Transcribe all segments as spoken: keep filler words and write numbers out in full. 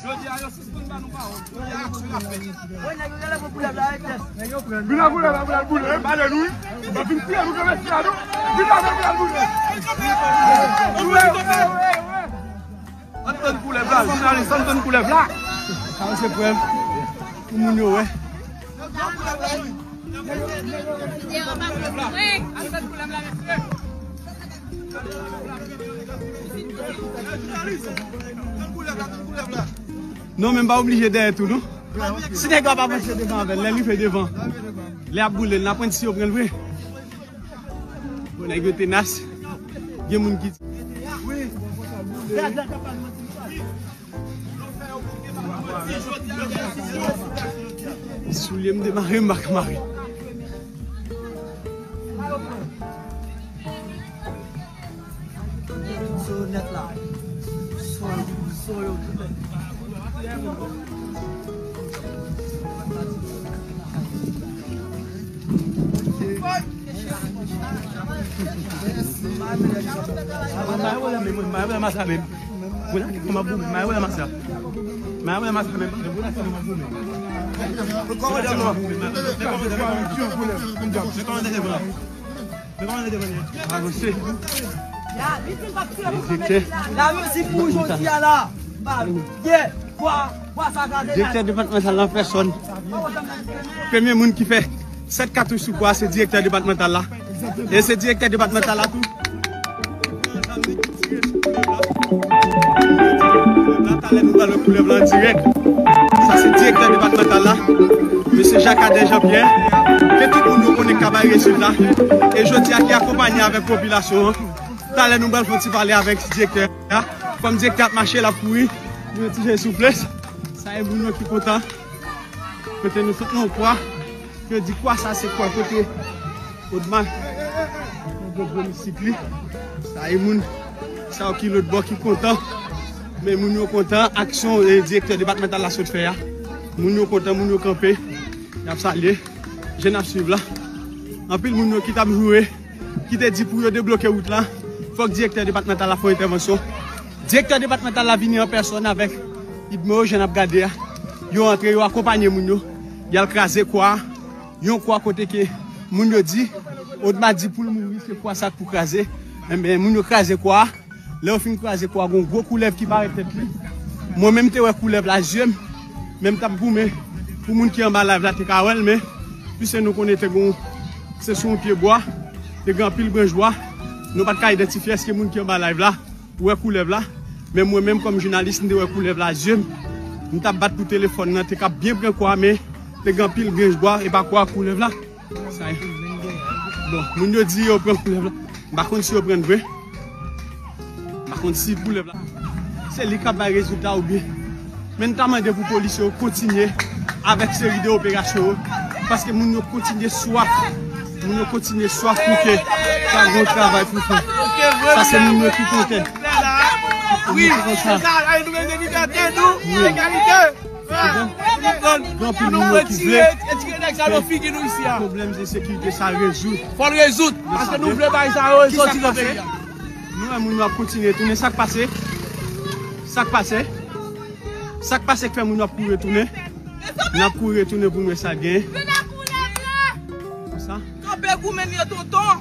Jodi a, yo sispann ba nou pawòl. Jodi a, aksyon n ap fè. Vin avè koulèv la pou l al boule, pale nou, wi. N ap vin fouye nou nan vestya nou. Vin avè koulèv boule. Ann tann koulèv la, jounalis, ann tann koulèv la. Sa se prèv pou moun yo wè. Non, men m pa oblije dèyè tou, non. Si nèg la pa panse devan avè l, lè l rive devan, lè ap boule l, n ap wè si yo pran l vre. Bon, nèg yo tenas. Gen moun ki Soulye m demare, m pa ka mare. Son nèt la. Son, son yo tout nèt. Direktè depatmantal la an pèsòn. Premye moun ki fè sèt katouch sou kwa se direktè depatmantal la. E se direktè depatmantal la tou. Talè nou pral wè koulèv la an dirèk. Sa se direktè depatmantal la, mesye Jacques Aden Jean Pierre, ke tout moun yo konnen k ka bay rezilta. E jodi a ki akonpanye avèk popilasyon an. Talè nou pral fè yon ti pale avèk direktè a. Kòm direktè ap mache, l ap kouri. Nou yon ti jan soufle. Sa e moun yo ki kontan. Kote nou sot nan yon kwa. Yo di kwa sa se kwa kote Odma nan gwo gwo mistik li. Sa e moun sa yo ki lòt bò ki kontan. Men moun yo kontan aksyon e direktè depatmantal la sot fè a. Moun yo kontan, moun yo kanpe. Y ap salye. Jan n ap swiv la. Anpil moun yo ki t ap joure, ki te di pou yo debloke wout la, fòk direktè depatmantal la fè yon entèvansyon. Direktè depatmantal la vini an pèsòn avèk Idmo yo, jan n ap gade a. Yo antre, yo akonpanye moun yo. Y al kraze kwa a. Yon kwa kote ke moun yo di, Odma di pou l mouri, se kwa sa k pou kraze. Enben, moun yo kraze kwa a. Lè yo fin kraze kwa a, gon gwo koulèv ki parèt tèt li. Mwen menm te wè koulèv la zye m, men m t ap goumen pou moun ki anba live la te ka wè l, men piske nou konnen te gon, se sou yon pye bwa, te gen anpil branch bwa, nou pa t ka idantifye èske moun ki anba live la wè koulèv la. Men mwen menm kòm jounalis, m te wè koulèv la zye m. M t ap bat pou telefòn nan, te k ap byen pran kwa, men te gen anpil branch bwa, e pa kwa koulèv la. Sa e. Bon, moun yo di yo pran koulèv la. M pa konn si yo pran l vre. M pa konn si koulèv la se li k ap bay rezilta oubyen. Men n ta mande pou polisye yo kontinye avèk seri de operasyon yo. Paske moun yo kontinye swaf. Moun yo kontinye swaf pou ke sa gon travay pou fè. Sa se moun yo ki kontan. Wi, se sa. Nou bezwen libète nou, egalite. Gen anpil moun yo ki vle fè pwoblèm ensekirite sa rezoud. Fò l rezoud, paske nou vle bagay sa yo soti nan peyi a. Nou wè moun yo ap kontinye tounen. Sa k pase? Sa k pase? Sa k pase k fè moun yo ap kouri retounen? N ap kouri retounen pou n wè sa k genyen. Konsa. Kanpe goumen m yo, tonton.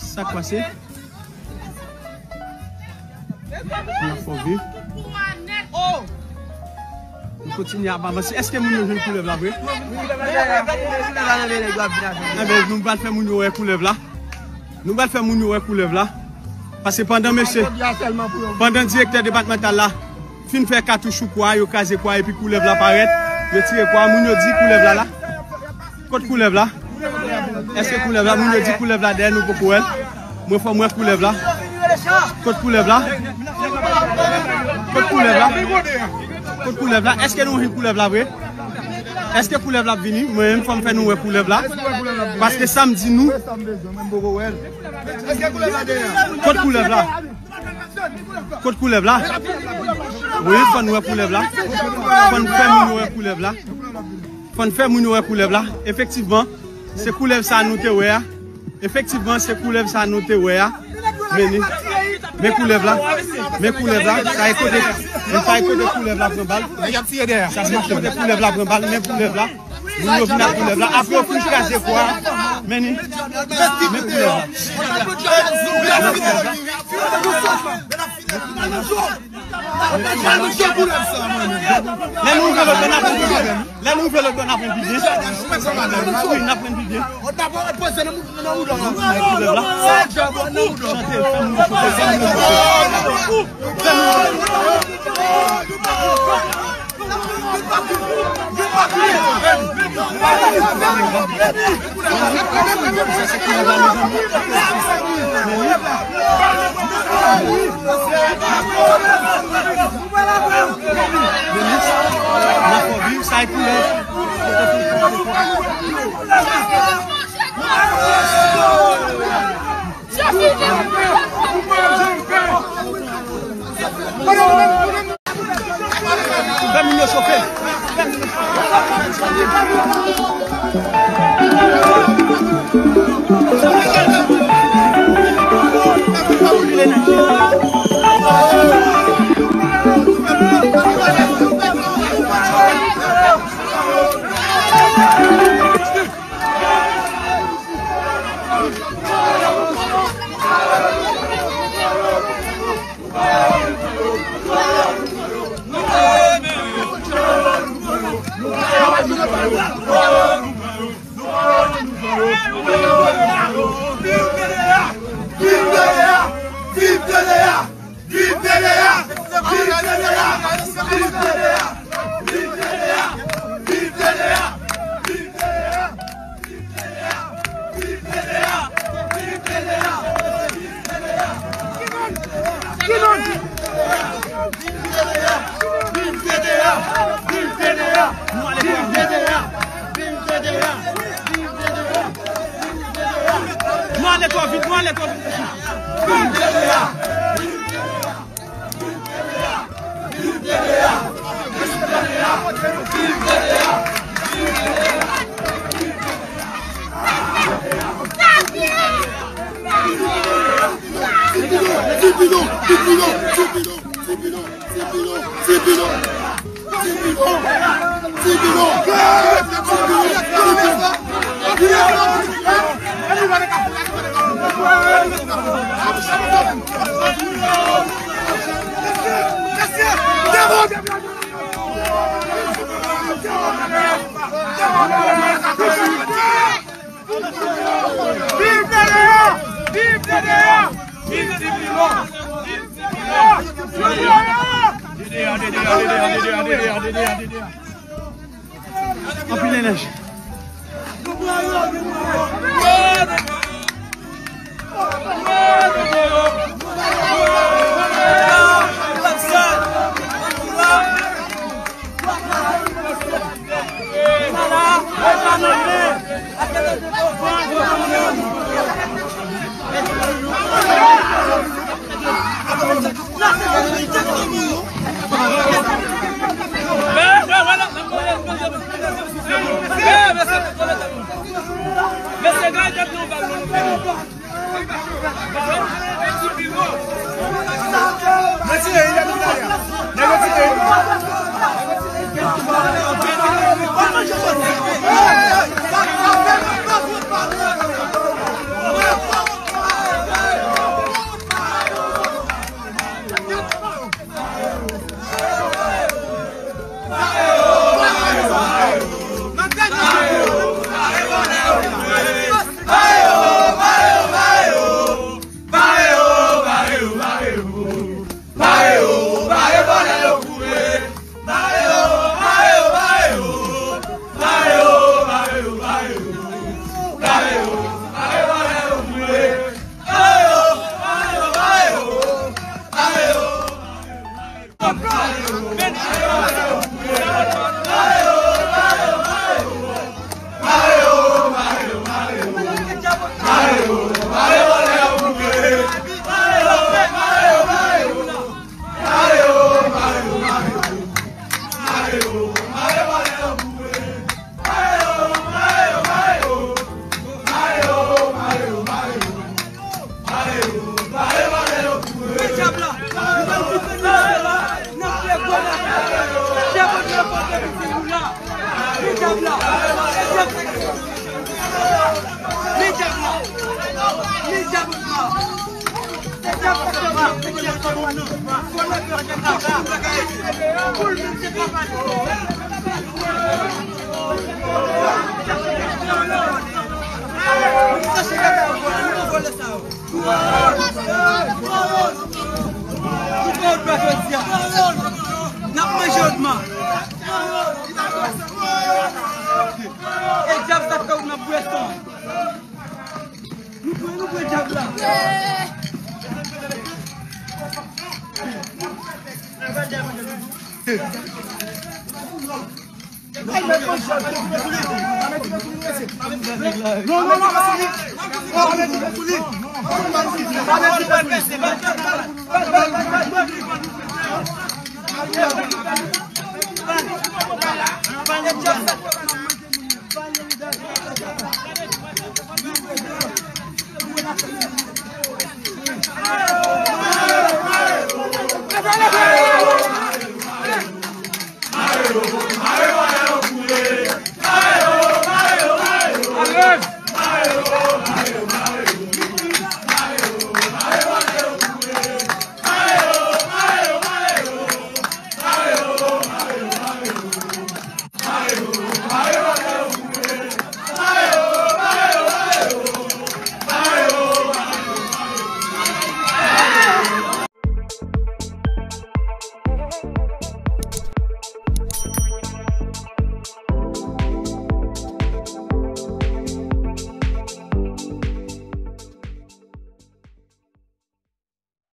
Sa k pase? N ap fè vi. Nou kontinye ap avanse. Èske moun yo jwenn koulèv la vre? Enben, nou pral fè moun yo wè koulèv la. Nou pral fè moun yo wè koulèv la. Paske pandan mesye, pandan direktè depatmantal la fin fè katouch sou kwa, yo kraze kwa epi koulèv la parèt, yo tire kwa, moun yo di koulèv la la. Kot koulèv la? Èske koulèv la? Moun yo di koulèv la dèyè nou poko wè l. Mwen fò m wè koulèv la. Kot koulèv la? Kot koulèv la? Kot koulèv la? Èske nou jwenn koulèv la vre? Èske koulèv la ap vini? Mwen menm fò m fè nou wè koulèv la. Paske sa m di nou. Kot koulèv la? Kot koulèv la? Wi, fò n wè koulèv la. Fò n fè moun yo wè koulèv la. Fò n fè moun yo wè koulèv la. Efektivman, se koulèv sa nou te wè a. Efektivman, se koulèv sa nou te wè a. Men ni. Men koulèv la. Men koulèv la. Sa e kote. Men sa e kote koulèv la pran bal. Nèg ap tire dèyè. Sa se kote koulèv la pran bal. Men koulèv la. Moun yo vin ak koulèv la. Apre yo fin kraze kwa a. Men ni. Men koulèv la. Lè nou rive lòt bò, n ap pran pi byen. Lè nou rive lòt bò, n ap pran pi byen. Wi, n ap pran pi byen. Koulèv la. Chante, fè moun yo choke, fè moun yo choke. Fè moun yo choke. Fè moun yo choke. Viv T D A! Viv T D A! Viv T D A! Viv T D A! Nou ale twò vit, nou ale twò vit. Viv T D A! Viv T D A! Viv T D A! Viv T D A! Anpil enèji. N ap manje odman. E dyab sa k fè w nan bwèson. Nou pran, nou pran dyab la.